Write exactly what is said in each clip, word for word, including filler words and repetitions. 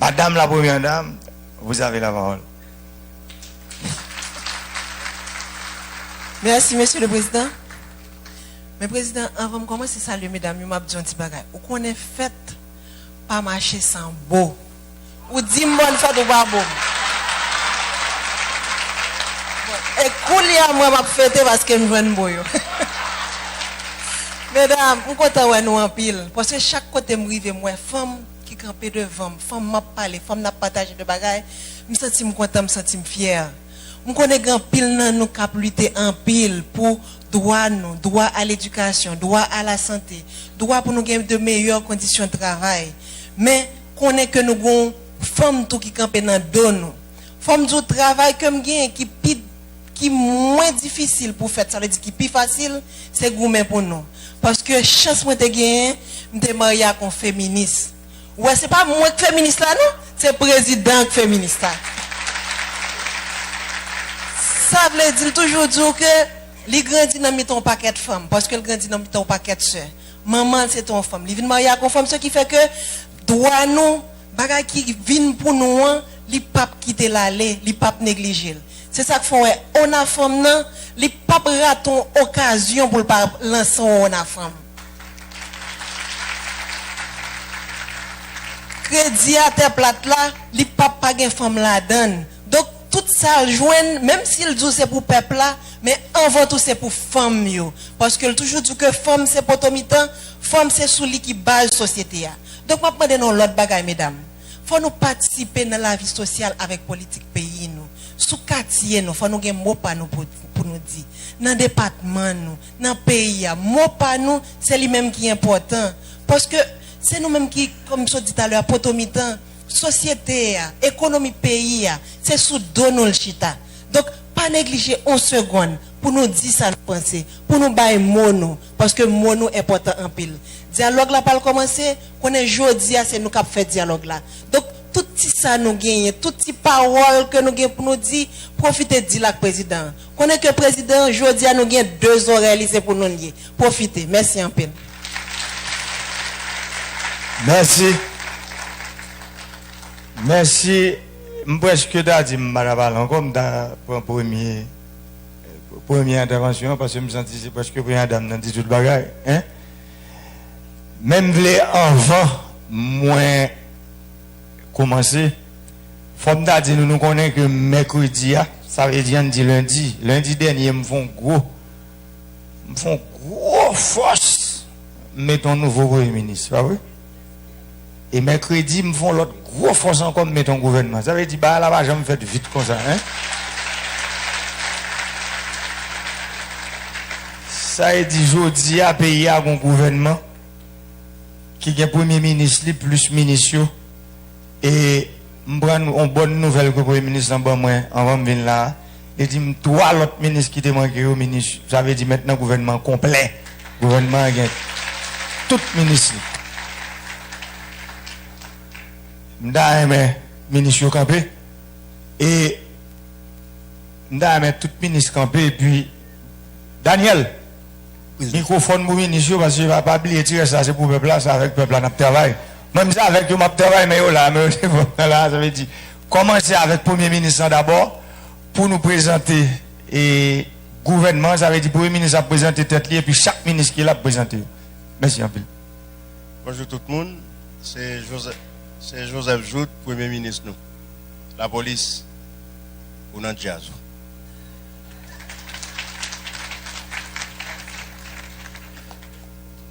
Madame la Première Dame, vous avez la parole. Mèsi, Mesye le Prezidan. Men Prezidan, anvan m kòmanse salye medam yo, m ap di yon ti bagay. Ou konnen fèt pa mache san bo. Ou di m bòn fèt, ou pa bo m. E koulye a, mwen, m ap fete paske m jwenn bo yo. Medam, m kontan wè nou anpil. Paske chak kote m rive, m wè fanm ki kanpe devan m, fanm m ap pale, fanm n ap pataje de bagay, m santi m kontan, m santi m fyè. M konnen gen anpil nan nou k ap lite anpil pou dwa nou, dwa a ledikasyon, dwa a lasante, dwa pou nou gen de meyè kondisyon travay. Men, konnen ke nou gen yon fanm tou ki kanpe nan do nou. Fò m di w, travay ke m genyen ki pi, ki mwen difisil pou fèt, sa vle di ki pi fasil, se goumen pou nou. Paske chans mwen te genyen, m te marye ak yon feminis. Ou wè, se pa mwen k feminis la, non. Se prezidan k feminis la. Sa vle di, l toujou di w ke li grandi nan mitan yon pakèt fanm, paske l grandi nan mitan yon pakèt sè. Manman l se te yon fanm. Li vin marye ak yon fanm, se ki fè ke dwa nou, bagay ki vin pou nou an, li p ap kite l ale, li p ap neglije l. Se sa k fè w wè, Ona Fanm nan, li p ap rate yon okazyon pou l pa lanse yon Ona Fanm. Kredi a tè plat la, li p ap pa gen fanm ladan l. Donk, tout sa l jwenn, menm si l di w se pou pèp la, men anvan tou se pou fanm yo. Paske l toujou di w ke fanm se poto mitan, fanm se sou li ki baz sosyete a. Donk, m ap mande nou yon lòt bagay, medam. Fò nou patisipe nan lavi sosyal avèk politik peyi nou. Sou katye nou, fò nou gen mo pa nou pou, pou nou di. Nan depatman nou, nan peyi a, mo pa nou, se li menm ki enpòtan. Paske se nou menm ki, kòm m sot di talè a, poto mitan, sosyete a, ekonomi peyi a, se sou do nou l chita. Donk, pa neglije yon segonn pou nou di sa nou panse, pou nou bay mo nou, paske mo nou enpòtan anpil. Dyalòg la pral kòmanse, konnen jodi a se nou k ap fè dyalòg la. Donk, tout ti sa nou genyen, tout ti pawòl ke nou gen pou nou di, pwofite di l ak prezidan an. Konnen ke prezidan an, jodi a nou gen de zòrèy li, se pou nou l ye. Pwofite. Mèsi anpil. Mèsi. Mèsi. M prèske ta di m pa ta pale ankò, m ta pran premye, premye entèvansyon an, paske m santi se prèske premyè dam nan di tout bagay, en. Men m vle, anvan mwen kòmanse, fò m ta di nou, nou konnen ke mèkredi a, sa vle di, ann di lendi, lendi dènye, m fè yon gwo, m fè yon gwo fòs, m mete yon nouvo premye minis, pa vre? E mèkredi, m fè yon lòt gwo fòs ankò, m mete yon gouvènman. Sa vle di, bagay la pa janm fèt vit konsa, en? Sa vle di, jodi a, peyi a gon gouvènman ki gen premye minis li plis minis yo. E m pran yon bòn nouvèl ke premye minis lan ban mwen anvan m vin la a. Li di m twa lòt minis ki te manke yo, minis, sa vle di mentnan gouvènman an konplè. Gouvènman an gen tout minis li. M ta renmen minis yo kanpe. E m ta renmen tout minis kanpe, epi Daniel, mikwofòn pou minis yo, paske pa, pa bliye ti rès la, se pou pèp la, se avèk pèp la n ap travay. Mwen, m se avèk yo m ap travay, men yo la, men yo devan mwen la, sa vle di, kòmanse avèk premye minis lan dabò, pou nou prezante, e, gouvènman, sa vle di, premye minis ap prezante tèt li, epi chak minis ki la ap prezante yo. Mèsi anpil. Bonjou tout moun, se Joseph, se Joseph Jouthe, premye minis nou. Lapolis, ou nan djaz ou.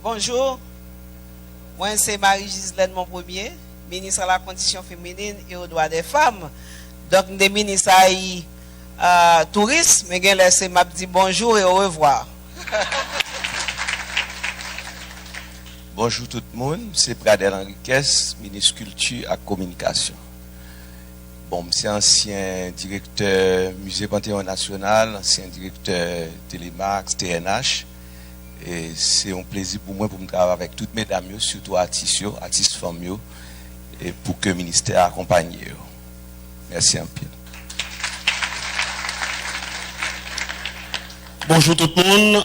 Bonjou, mwen se Marie Gislaine Monpremier, minis a la kondisyon feminin e o dwa dè fanm. Donk, m te minis a, a, touris, men gen lè se m ap di bonjou e orevwa. Bonjou tout moun, se Pradel Henriquez, minis kilti ak kominikasyon. Bon, m se ansyen direktè Mize Panteyon Nasyonal, ansyen direktè Telemax, T N H. E se yon plezi pou mwen pou m travay avèk tout medam yo, sitou atis yo, atis fanm yo, e pou ke ministè a akonpanye yo. Mèsi anpil. Bonjou tout moun.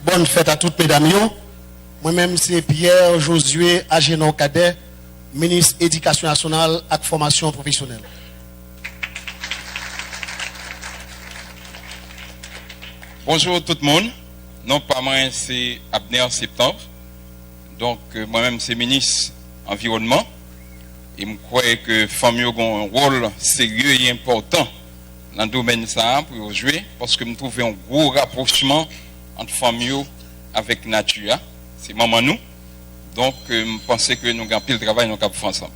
Bòn fèt a tout medam yo. Mwen menm se Pierre Josué Agénor Cadet, Minis Edikasyon Nasyonal ak Fòmasyon Pwofesyonèl. Bonjou tout moun. Non pa mwen se Abner Septanv. Donk, mwen menm se minis anviwònman. E m kwè ke fanm yo gen yon wòl serye e enpòtan nan domèn sa a pou yo jwe, paske m twouve yon gwo rapwochman ant fanm yo avèk nati a. Se manman nou. Donk, m panse ke nou gen anpil travay nou kab fè ansanm.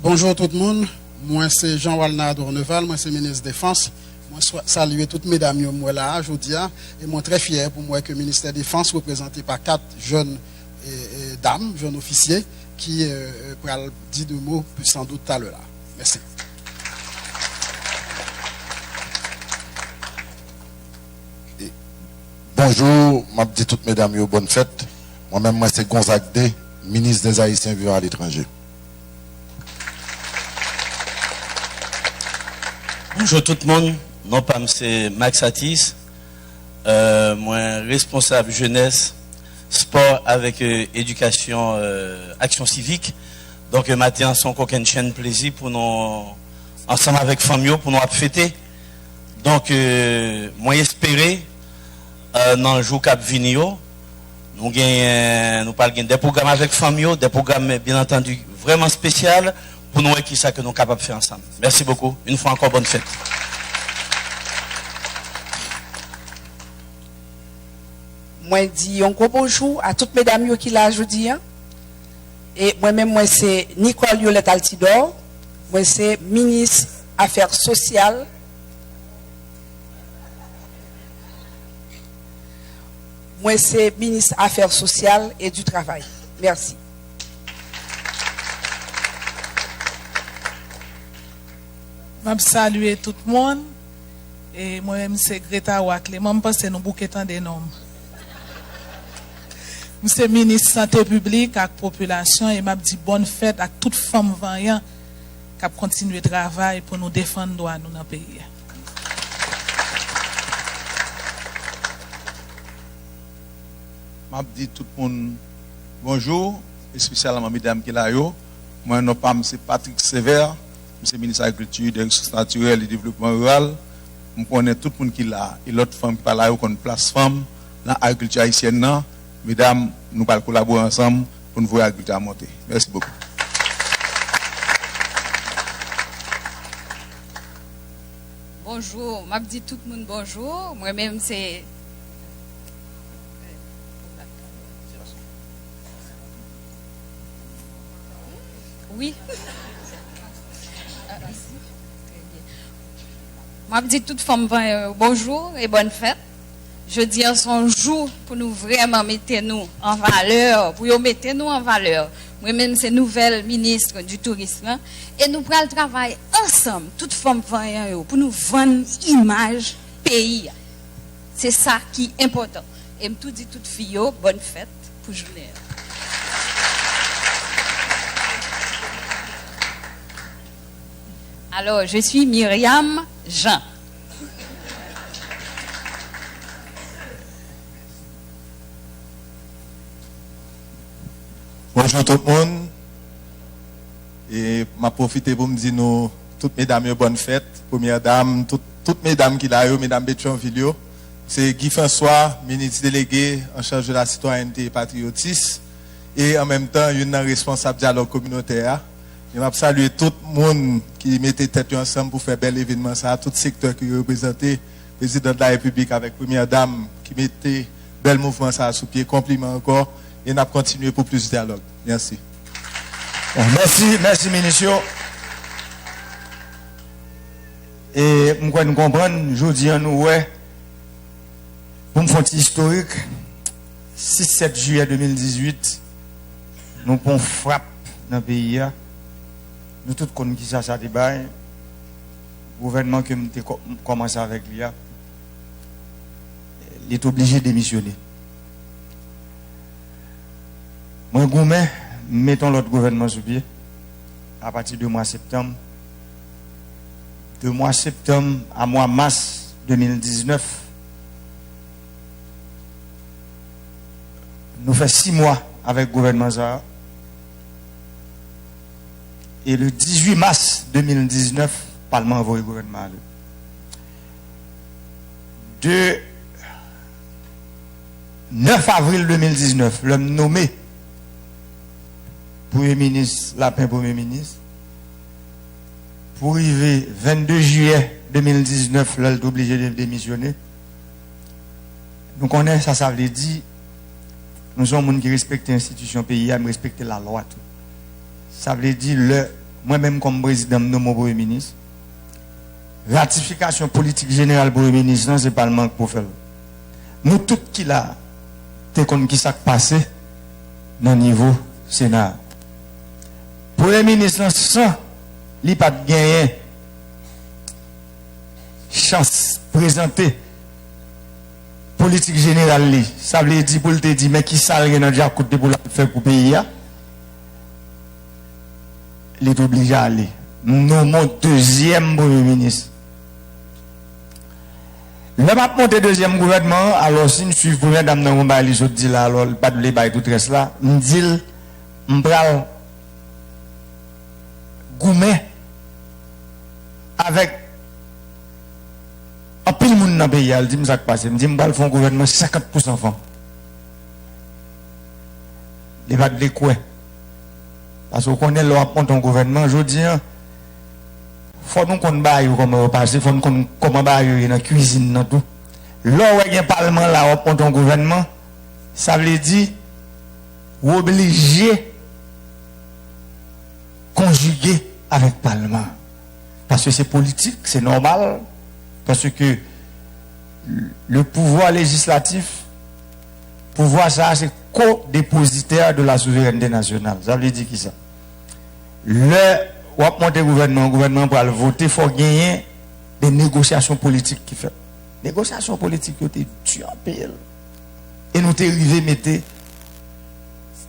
Bonjou tout moun, mwen se Jean Walnard Orneval, mwen se minis defans. Mwen salye tout medam yo m wè la a jodi a, e mwen trè fyè pou m wè ke ministè defans reprezante pa kat jèn dam, jèn ofisye ki pral di de mo san dout talè la. Mèsi. Bonjou, m ap di tout medam yo bòn fèt. Mwen menm mwen se Gonzague deux, minis des Haïtiens vivant à l'étranger. Bonjou tout moun, non pa m se Max Atis, mwen responsab jenès, spò avèk edikasyon, aksyon sivik. Donk maten an se yon kokennchenn plezi pou nou ansanm avèk fanm yo pou nou ap fete. Donk mwen espere nan jou k ap vini yo nou genyen nou pral gen de pwogram avèk fanm yo, de pwogram byen antandi vrèman espesyal pou nou wè kisa ke nou kapab fè ansanm. Mèsi bokou, yon fwa ankò bòn fèt. Mwen di yon gwo bonjou a tout medam yo ki la jodi a. E mwen menm mwen se Nicole Yolette Altidor, mwen se minis afè sosyal. Mwen se minis afè sosyal e di travay. Mèsi. M ap salye tout moun. E mwen menm se Greta Roy Clément, m panse nou bouke tande non m. M se minis sante piblik ak popilasyon e m ap di bòn fèt ak tout fanm vanyan k ap kontinye travay pou nou defann dwa nou nan peyi a. M ap di tout moun bonjou, espesyalman medam ki la yo. Mwen non pa m se Patrick Sévère, m se minis agrikilti, de resous natirèl e devlopman riral. M konnen tout moun ki la e lòt fanm ki pa la yo konn plas fanm nan agrikilti ayisyèn nan. Medam, nou pral kolabore ansanm pou n voye agrikilti a monte. Mèsi bokou. Bonjou, m ap di tout moun bonjou. Mwen menm se Wi. M ap di tout fanm vanyan yo bonjou e bòn fèt. Jodi a se yon jou pou nou vrèman mete nou an valè, pou yo mete nou an valè. Mwen menm se nouvèl minis di touris lan e nou pral travay ansanm tout fanm vanyan yo pou nou vann imaj peyi a. Se sa ki enpòtan. E m tou di tout fi yo bòn fèt pou jounen an. Alors, je suis Myriam Jean. Bonjou tout moun. E m ap pwofite pou m di nou tout medam yo bòn fèt, premyè dam, tout, tout medam ki la yo, medam Petyonvil yo. Se Guy François, minis delege an chaj de la sitwayènte e patriyotis, e an menm tan youn nan responsab dyalòg kominotè a. E m ap salye tout moun ki mete tèt yo ansanm pou fè bèl evènman sa a, tout sektè ki reprezante, Prezidan de la Repiblik avèk Premyè Dam ki mete bèl mouvman sa a sou pye. Konpliman ankò e n ap kontinye pou plis dyalòg. Mèsi. Bon, mèsi, mèsi minis yo. E m kwè n konprann, jodi a nou wè, pou m fè yon ti istorik, sis sèt jiyè de mil dizuit, nou pran yon frap nan peyi a. Nou tout konn kisa sa te bay. Gouvènman ke m te kò-, m kòmanse avèk li a, li te oblije demisyone. Mwen goumen, m mete yon lòt gouvènman sou pye apati de mwa septanm. De mwa septanm a mwa mas de mil diznèf, Nou fè sis mwa avèk gouvènman sa a. E le dizuit mas de mil diznèf, palman an voye gouvènman ale. De nèf avril de mil diznèf, lè m nome premye minis, Lapin premye minis, pou rive vennde jiyè de mil diznèf, lè l te oblije de-, demisyone, nou konnen sa sa vle di. Nou se yon moun ki respekte enstitisyon peyi a, m respekte lalwa tou. Sa vle di, lè mwen menm kòm prezidan, m nome w premye minis, ratifikasyon politik jeneral premye minis lan, se palman an k pou fè l. Nou tout ki la a te konn ki sa k pase nan nivo Sena a. Premye minis lan, san li pa t genyen chans prezante politik jeneral li, sa vle di pou l te di, men ki sa l gen nan djakout li pou l al fè pou peyi a, li te oblije ale. M nome w dezyèm premye minis. Lè m ap monte dezyèm gouvènman an, alò, si n swiv premyè dam nan yon bagay li sot di la, alò, li pa t vle bay tout rès la, m di l, m pral goumen avèk anpil moun nan peyi a. L di m sa k pase. M di, m pral fè yon gouvènman senkant pousan fanm. Li pa t vle kwè. Paske w konnen, lè w ap monte yon gouvènman, jodi a, fò nou konn bagay yo kòman yo pase, fò n konn kòman bagay yo ye nan kwizin nan tou. Lè w wè gen palman la, w ap monte yon gouvènman, sa vle di, w oblije konjige avèk palman. Paske se politik, se nòmal, paske le pouvwa lejislatif, pouvwa sa a se ko-depozitè de la souverènte nasyonal. Sa vle di kisa? Lè w ap monte gouvènman, gouvènman an pral vote, fò genyen de negosyasyon politik ki fèt. Negosyasyon politik yo te di anpil. E nou te rive mete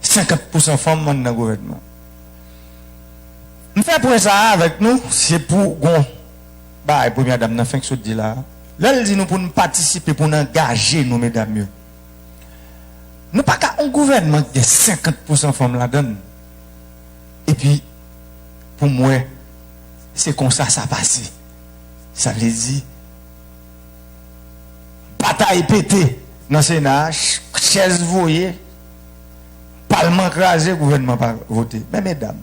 senkant pousan fanm anndan gouvènman. M fè pwen sa a avèk nou, se pou gon bagay premyè dam nan fenk sot di la a. Lè l di nou pou n patisipe, pou n angaje nou, medam yo. Nou pa ka yon gouvènman ki gen senkant pousan fanm ladan l. Epi, pou m wè, se konsa sa pase. Sa vle di, batay pete nan Sena a, ch-, chèz voye, palman kraze, gouvènman pa vote. Men medam,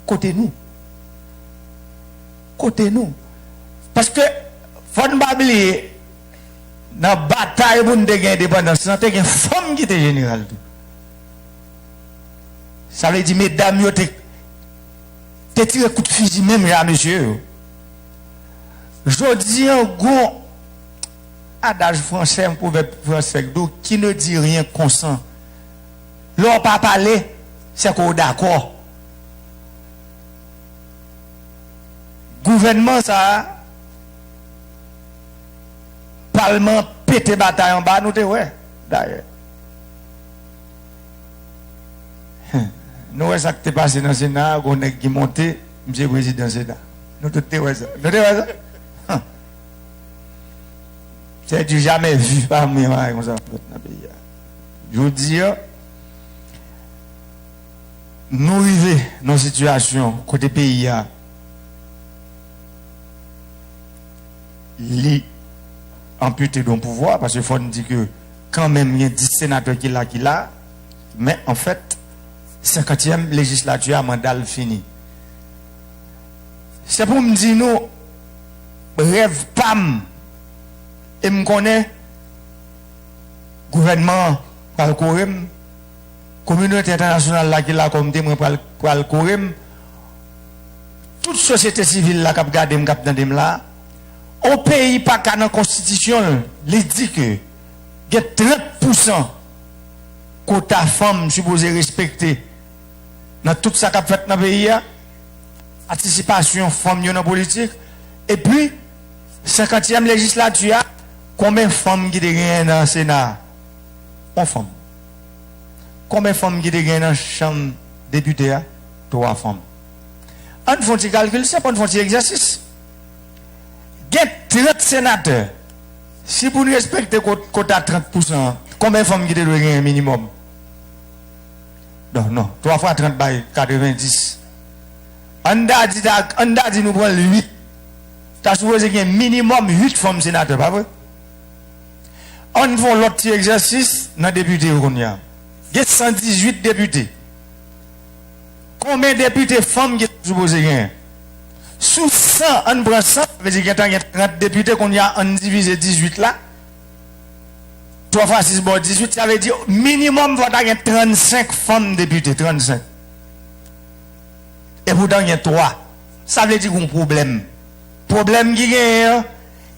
kote nou? Kote nou? Paske, fò n pa bliye, nan batay pou n te gen endepandans lan, te gen fanm ki te jeneral tou. Sa vle di, medam yo te, te tire kout fizi menm jan a mesye yo. Jodi an, gon adaj fransè, yon pwovèb fransè k di w, qui ne dit rien consent. Lè w pa pale, se ke w dakò. Gouvènman sa a, palman pete batay anba, nou te wè, dayè. Nou wè sa k te pase nan Sena a, gon nèg ki monte, misye prezidan Sena. Nou tout te wè sa. Nou te wè sa? Hum. Se du jamais vu, pa menm bagay konsa fèt nan peyi a. Jodi a, nou rive nan yon sitiyasyon kote peyi a, li anpite de yon pouvwa, paske fò n di ke kanmenm gen dis senatè ki la, ki la, men anfèt, senkantyèm lejislati a, manda l fini. Se pou m di nou, rèv pa m, e m konnen gouvènman an pral kore m, kominote entènasyonal la ki la kòm temwen pral, pral kore m, tout sosyete sivil la k ap gade m, k ap tande m la, yon peyi pa ka nan konstitisyon l, li di ke gen trant pousan kota fanm sipoze respekte nan tout sa k ap fèt nan peyi a, patisipasyon fanm yo nan politik, epi senkantyèm lejislati a, konbyen fanm ki te genyen nan Sena a? Yon fanm. Konbyen fanm ki te genyen nan chanm depite a? Twa fanm. Ann fè yon ti kalkil senp, ann fè yon ti egzèsis. Gen trant senatè. Si pou n respekte ko-, kota trant pousan an, konbyen fanm ki te dwe genyen minimòm? Non, non. Twa fwa trant bay katrevendis. Ann ta di, ta, ann ta di nou pran l uit. Ta sipoze gen minimòm uit fanm senatè, pa vre? Ann fè yon lòt ti egzèsis nan depite yo kounye a. Gen san dizuit depite. Konbyen depite fanm ki ta sipoze genyen? Sou san, ann pran san, sa vle di gentan gen trant depite, kounye a ann divize dizuit la. Twa fwa sis ba w dizuit, sa vle di minimòm fò ta gen trannsenk fanm depite, trannsenk. Epoutan gen twa. Sa vle di gen yon pwoblèm. Pwoblèm ki genyen an,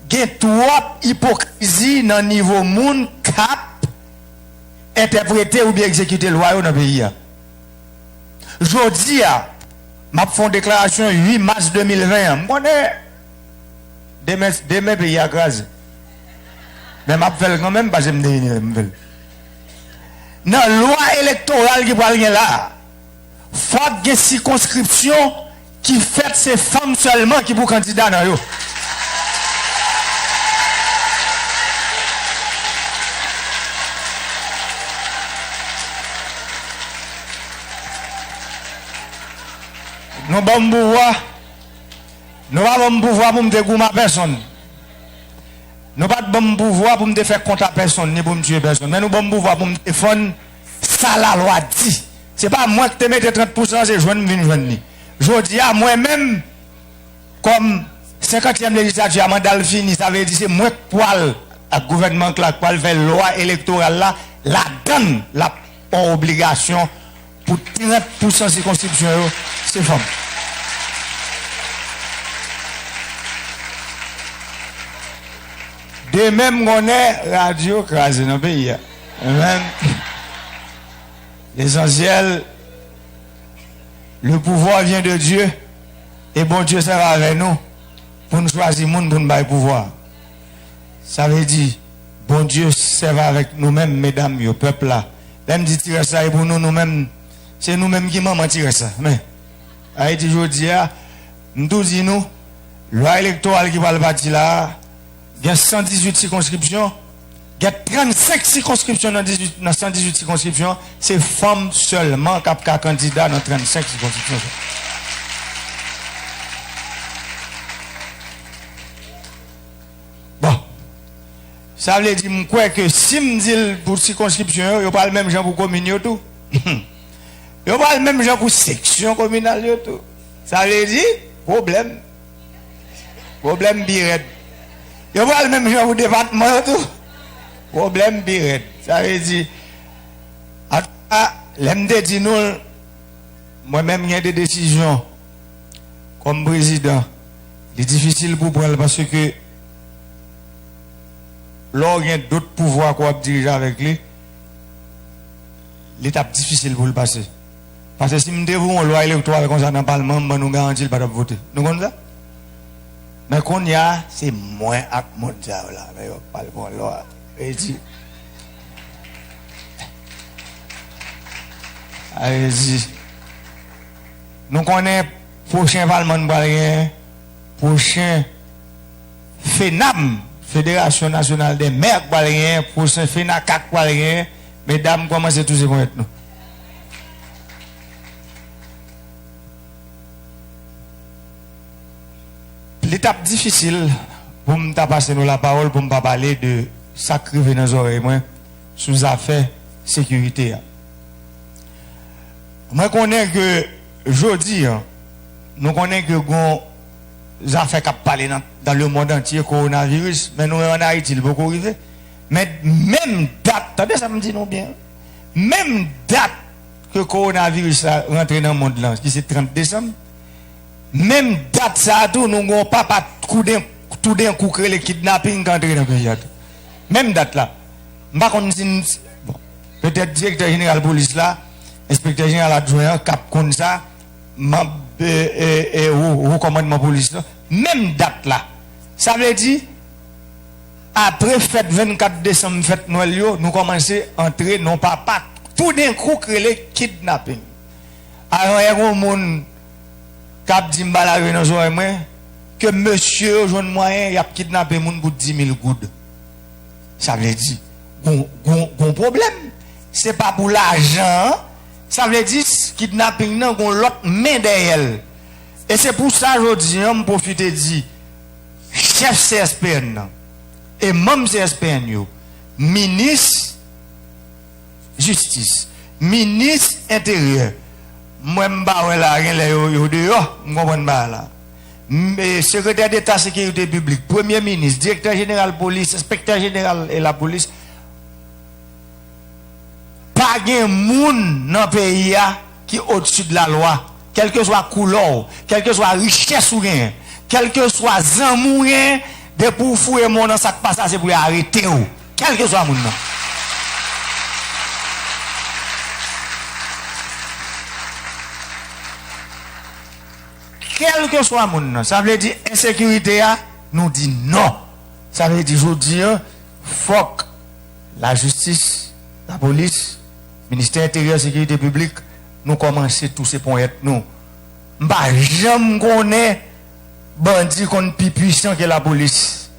gen twòp ipokrizi nan nivo moun k ap entèprete oubyen egzekite lwa yo nan peyi a. Jodi a, m ap fè yon deklarasyon uit mas de mil ven an. M konnen demen, demen peyi a kraze. Men m ap fè l kanmenm paske m te vini lè m fè l. Nan lwa elektoral ki pral gen la a, fòk gen sikonskripsyon ki fèt se fanm sèlman ki pou kandida nan yo. Nou ban m pouvwa. Nou pa ban m pouvwa pou m te goumen a pèsonn. Nou pa t ban m pouvwa pou m te fè kont a pèsonn, ni pou m tiye pèsonn. Men nou ban m pouvwa pou m defann sa lalwa di. Se pa mwen ki te mete trant pousan, se jwenn m vin jwenn li. Jodi a, mwen menm, kòm senkantyèm lejislati a, manda l fini, sa vle di se mwen k pwal ak gouvènman k la k pwal fè lwa elektoral la, ladann l ap yon obligasyon pou trant pousan sikonskripsyon yo, se fanm. Demen m konnen radyo kraze nan peyi a. Men, lesansyèl, le pouvoir vient de Dieu, e Bondye sèvi avè nou pou n chwazi moun pou n bay pouvwa. Sa vle di, Bondye sèvi avèk nou menm, medam yo, pèp la. Lè m di ti rès la, e pou nou, nou menm, se nou menm ki manman ti rès la. Men, Ayiti jodi a, m tou di nou, lwa elektoral ki pral pati la a, gen san dizuit sikonskripsyon, gen trannsenk sikonskripsyon nan dizuit, nan san dizuit sikonskripsyon, se fanm sèlman k ap ka kandida nan trannsenk sikonskripsyon sa. Bon. Sa vle di, m kwè ke si m di l pou sikonskripsyon yo, yo pral menm jan pou komin yo tou. Yo pral menm jan pou seksyon kominal yo tou. Sa vle di, pwoblèm. Pwoblèm pi rèd. Yo pral menm jan pou depatman yo tou. Pwoblèm pi rèd. Sa vle di, antouka, lè m te di nou l, mwen menm gen de desizyon kòm prezidan, li difisil pou pran l paske lè w gen dòt pouvwa ke w ap dirije avèk li, li t ap difisil pou l pase. Paske si m te voye yon lwa elektoral konsa nan palman, m ban nou garanti l pa t ap vote. Nou konn sa? Men kounye a, se mwen ak moun sa yo la, men yo pral pran lwa. Vle di, vle di, nou konnen pwochen palman n pral genyen, pwochen FENAM, Fédération Nationale des Maires, k pral genyen, pwochen FENACA k pral genyen, medam, kòmanse touse ponyèt nou. Li t ap difisil pou m ta pase nou lapawòl pou m pa pale de sa k rive nan zòrèy mwen sou zafè sekirite a. Mwen konnen ke jodi a, nou konnen ke gon zafè k ap pale nan, dans le monde entier, kowonaviris, men nou menm ann Ayiti, li poko rive. Men menm dat, tande sa m di nou byen, menm dat ke kowonaviris la rantre nan mond lan, ki se trant desanm, menm dat sa a tou, nou gen yon papa kouden, toudenkou k rele kidnaping k antre nan peyi a tou. Menm dat la. M pa konn si n, bon, petèt direktè jeneral polis la, enspektè jeneral adjwen an k ap konn sa, manm, e, e, e, wo, wo kòmandman polis la. Menm dat la. Sa vle di, apre fèt vennkat desanm, fèt Nwèl yo, nou kòmanse antre nan papa toudenkou k rele kidnaping. Avan yè, gon moun k ap di m pa lage nan zòrèy mwen, ke mesye yo jwenn mwayen y ap kidnape moun pou dis mil goud. Sa vle di, gon, gon, gon pwoblèm. Se pa pou lajan an, Sa vle di, kidnaping nan gon lòt men dèyè l. E se pou sa, jodi an, m pwofite di chèf C S P N nan e manm C S P N yo, minis jistis, minis enteryè, m wè m pa wè la, genlè yo, yo deyò, m konprann bagay la. M, e, sekretè deta sekirite piblik, premye minis, direktè jeneral polis, enspektè jeneral e lapolis, pa gen moun nan peyi a ki odsi de la lwa, kèlkeswa koulè w, kèlkeswa richès ou genyen, kèlkeswa zanmi w genyen, depi w foure men w nan sa k pa sa, se pou yo arete w, kèlkeswa moun nan. Kèlkeswa moun nan. Sa vle di ensekirite a, nou di non. Sa vle di jodi an, fòk lajistis, lapolis, ministè enteryè, sekirite piblik, nou kòmanse touse ponyèt nou. M pa janm konnen bandi konn pi pwisan ke lapolis,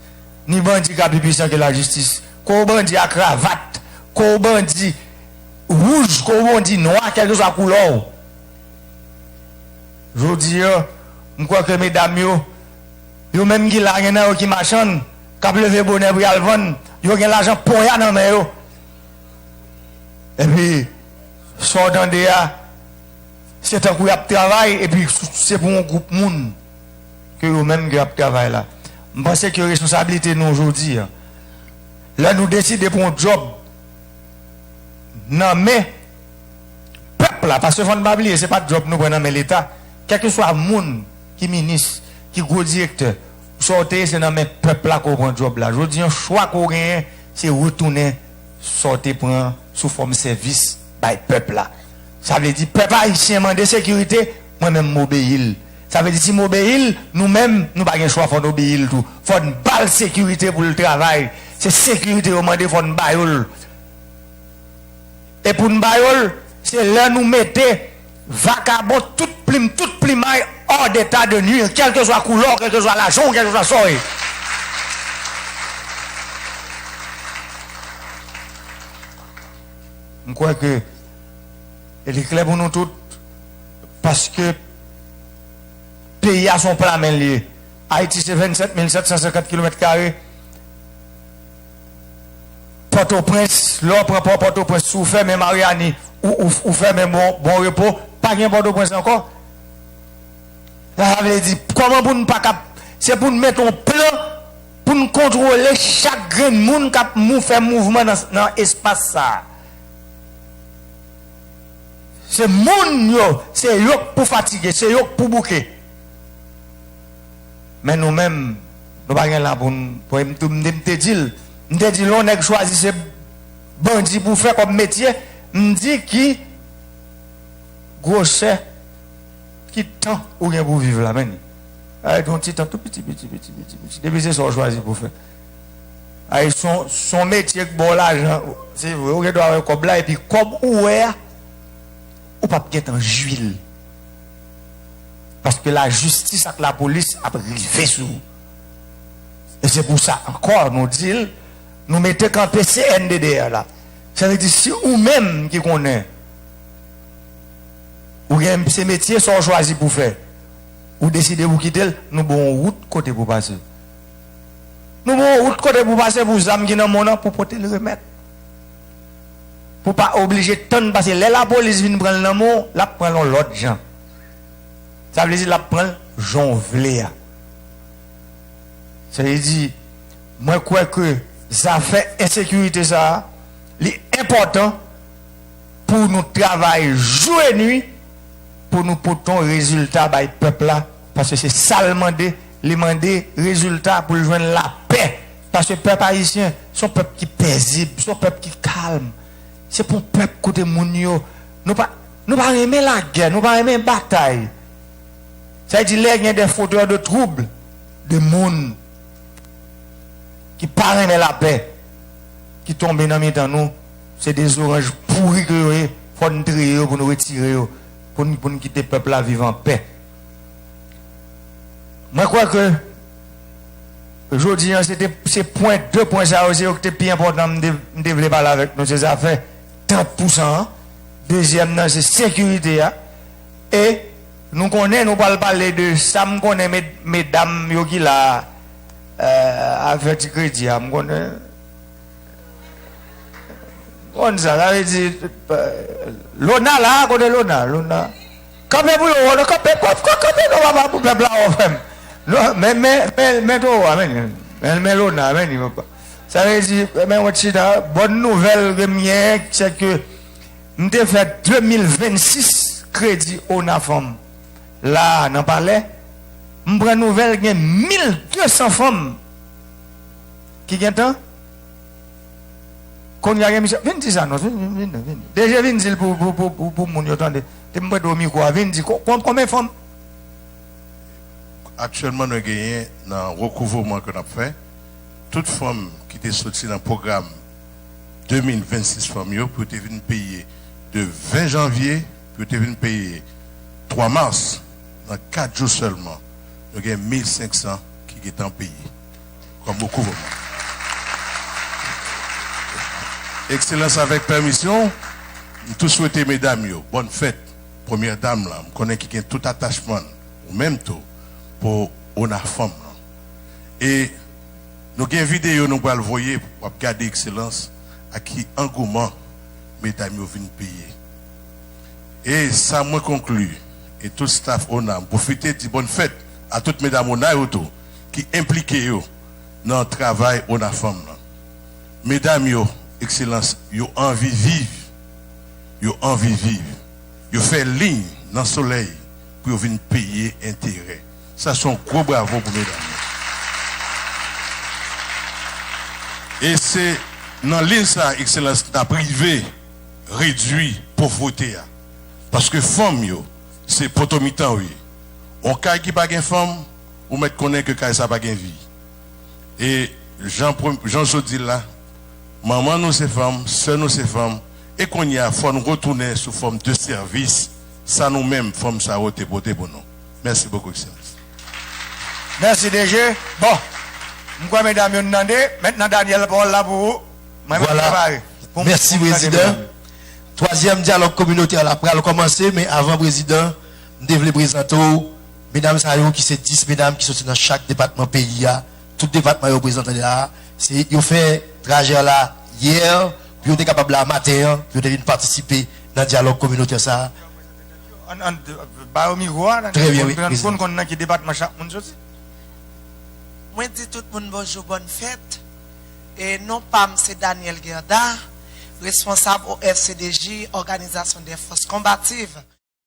ni bandi ka pi pwisan ke lajistis. Ko w bandi a kravat, ko w bandi wouj, ko w bandi nwa, kèlkeswa koulè w. Jodi an, m kwè ke medam yo, yo menm ki la, gen nan yo ki machann, k ap leve bonè pou y al vann, yo gen lajan ponya nan men yo. Epi, sa w tande a, se tankou y ap travay, epi se pou yon gwoup moun ke yo menm ke y ap travay la. M panse ke responsablite nou jodi an, lè nou deside pran yon djòb nan men pèp la, paske fò n pa bliye, se pa djòb nou pran nan men Leta. Kèlkeswa moun ki minis, ki gwo direktè, sa w te ye, se nan men pèp la ke w pran djòb la. Jodi an, chwa ke w genyen, se retounen sa w te pran sou fòm sèvis bay pèp la. Sa vle di, pèp ayisyen mande sekirite, mwen menm m obeyi l. Sa vle di, si m obeyi l, nou menm, nou pa gen chwa, fò n obeyi l tou. Fò n ba l sekirite pou l travay. Se sekirite yo mande, fò n ba yo l. E pou n ba yo l, se lè nou mete vakabon, tout plim, tout plimay, hors d'état de nuire, kèlkeswa koulè w, kèlkeswa lajan w, kèlkeswa sa w ye. M kwè ke e li klè pou nou tout, paske peyi a se yon pla men l ye. Ayiti se vennsèt mil sèt san senkant kilomèt kare. Pòtoprens, lè w pran pò Pòtoprens, si w fèmen Maryani, ou, ou, ou fèmen Bon, Bon Repo, pa gen Pòtoprens ankò. Sa vle di, kòman pou n pa ka, se pou n mete yon plan pou n kontwole chak grenn moun k ap mou-, fè mouvman nan, nan espas sa a. Se moun yo, se yo k pou fatige, se yo k pou bouke. Men nou menm, nou pa gen la pou n, pou m, m, m te di l, m te di lè yon nèg chwazi se bandi pou fè kòm metye, m di ki gwosè, ki tan ou gen pou viv la, men. Ay, yon ti tan tou piti, piti, piti, piti, piti. Depi se sa w chwazi pou fè. Ay, se yon, se yon metye k ba w lajan, se vre, ou gen dwa wè kòb la, epi kòb ou wè a, ou p ap gentan jwi l. Paske lajistis ak lapolis ap rive sou ou. E se pou sa ankò nou di l, nou mete kanpe C N D D R la. Sa vle di, si ou menm ki konnen ou gen se metye sa w chwazi pou fè, ou deside pou kite l, nou ba w yon wout kote pou pase. Nou ba w yon wout kote pou pase pou zam ki nan men w nan pou pote l remèt. Pou pa oblije tann, paske lè lapolis vin pran l nan men w, l ap pran l yon lòt jan. Sa vle di l ap pran l jan w vle a. Sa vle di, mwen kwè ke zafè ensekirite sa a, li enpòtan pou nou travay jou e nwi pou nou pote yon rezilta bay pèp la, paske se sa l mande, li mande rezilta pou l jwenn lapè. Paske pèp ayisyen, se yon pèp ki pezib, se yon pèp ki kalm. Se pa yon pèp kote moun yo, nou pa, nou pa renmen lagè, nou pa renmen batay. Sa vle di lè gen de fauteurs de trouble, de moun ki pa renmen lapè, ki tonbe nan mitan nou, se de zoranj pouri ke yo ye, fò n triye yo pou nou retire yo, pou n, pou n kite pèp la viv an pè. Mwen kwè ke jodi an, se te, se pwen, de pwen sa yo, se yo ki te pi enpòtan, m te, m te vle pale avèk nou, se zafè trant pousan an, Dezyèm nan se sekirite a. E nou konnen, nou pral pale de sa m konnen, med- medam yo ki la a, euh, afè ti kredi a, m konnen. Konn sa, sa vle di, euh, Lona la, kote Lona? Lona. Kanpe pou yo, Lona, kanpe, kanpe, kanpe, non, papa, pou pèp la, wè, frè m. Non, men, men, men, men towo a, men, men, men Lona, men, papa. Sa vle di, men, wè, chita, bòn nouvèl ke m gen, se ke m te fè de mil vennsis kredi Ona Fanm la a nan Palè. M pran nouvèl gen mil de san fanm ki gentan. Kounye a gen misye, vin di sa non, vin, vin, vin, vin. D G vin di l pou, pou, pou, pou, pou moun yo tande. Te m prete w mikwo a, vin di ko- kon- konbyen fanm? Aktyèlman, nou genyen nan rekouvreman ke n ap fè, tout fanm ki te soti nan pwogram de mil vennsis fanm yo, pou yo te vin peye de ven janvye, pou yo te vin peye twa mas, nan kat jou sèlman, nou gen mil senk san ki gentan peye kòm rekouvreman. Ekselans, avèk pèmisyon, m tou swete medam yo bòn fèt, premyè dam lan, m konnen ki gen tout atachman l, ou menm tou, pou Ona Fanm lan. E nou gen videyo nou pral voye, w ap gade, Ekselans, ak ki angouman medam yo vin peye. E sa mwen konkli, e tout staf Ona, m pwofite di bòn fèt a tout medam Ona yo tou, ki enplike yo nan travay Ona Fanm lan. Medam yo, Ekselans, yo anvi viv, yo anvi viv, yo fè liy nan solèy pou yo vin peye enterè. Sa se yon gwo bravo pou medam yo. E se nan liy sa, Ekselans, n ap rive redui povrete a. Paske fanm yo, se poto mitan yo ye. Yon kay ki pa gen fanm, ou mèt konnen ke kay sa pa gen vi. E jan, prem- jan Jodi la, manman nou se fanm, sè nou se fanm, e kounye a, fò nou retounen sou fòm de sèvis, sa nou menm, fanm sa yo te pote pou nou. Mèsi bokou, Ekselans. Mèsi, D G. Bon, m kwè medam yo n tande. Mentnan, Daniel, pawòl la pou ou. Mwen menm Vwala. Prepare pou m- Mèsi, pou m tande Prezidan. Medam yo. Twazyèm dyalòg kominotè la pral kòmanse, men avan, Prezidan, m te vle prezante w medam sa yo ki se dis medam ki soti nan chak depatman peyi a. Tout depatman yo prezante la, se yo fè trajè la yè, pou yo te kapab la maten an, pou yo te vin patisipe nan dyalòg kominotè sa a. Ann, ann, ba yo mikwo a, Trè byen, wi, pou n, pou n konn nan ki depatman chak moun soti. Mwen di tout moun bonjou, bòn fèt. E non pa m se Daniel Gerda, responsab O F C D J, Organisation des Forces Combatives.